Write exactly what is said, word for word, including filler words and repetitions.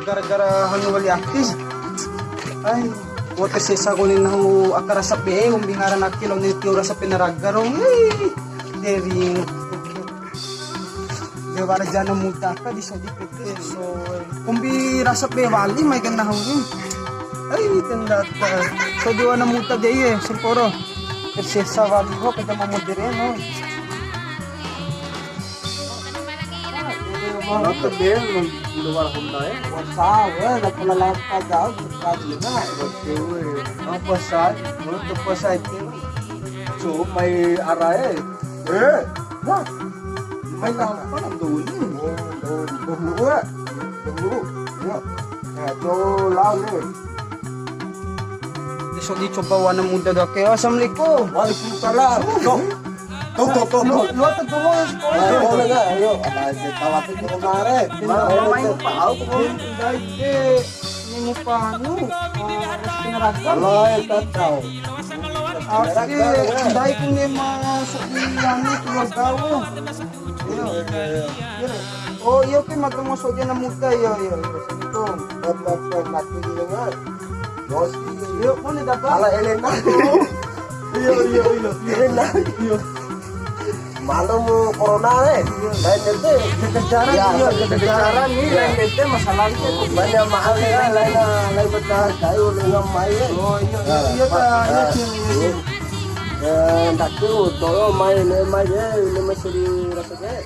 Gara-gara hanu wali ake. Ai, wa'u tersesa kone nahu aka rasa be, umbi ngaran ake lo ni tio rasa pena raga ro. Hei, dering. De wara jana muta ka di sodi pete so. Umbi rasa be wali mai kena nahu ni. Ai, tenda ta. So di wana muta de ye, semporo. Tersesa wali ho, kita mau modern ho. Nota bene, luar Honda ya. Wasa, eh, la pala lampa jauh, sekali na. Oke, weh. Apa saat? Menurut apa saat ini? Cuma mai arah, eh. Eh, nah. Mai lampa dulu. Oh, dulu, dulu, eh. Dulu. Ya. Nah, tuh, lawan, eh. Di sodi coba wana muda dake. Assalamualaikum. Waalaikumsalam. Tuh. Tuh, tuh, tuh, tuh. Lu, lu tuh gua mau sekolah. Ayo, boleh nggak? Ayo, apa aja? Tawa tuh gua kemarin. Mau main apa? Aku mau ndai ke, ini mau panu. Halo, eh, tak tahu. Asli, ndai ku ne masuk di anu, keluarga lu. Iya. Iya. Oh, iya, oke, matur mosok jana muda, iya, iya, iya. Assalamualaikum. Apa, apa, mati dulu, Mas. Bos, iya, mana dapat? Ala Elena. Iya, iya, iya, iya. Elena. Iya. Malu mu corona, eh. Lain ente. Kekejaran, iya, kekejaran. Kekejaran, iya, lain ente masalah itu. Banyak mahal, ya, lain, lain bertahan, kayu, lain mai, eh. Oh, iya, iya, iya, iya, iya. Eh, ndak tahu, tolong mai, lain mai, eh, ini masih di rasa, eh.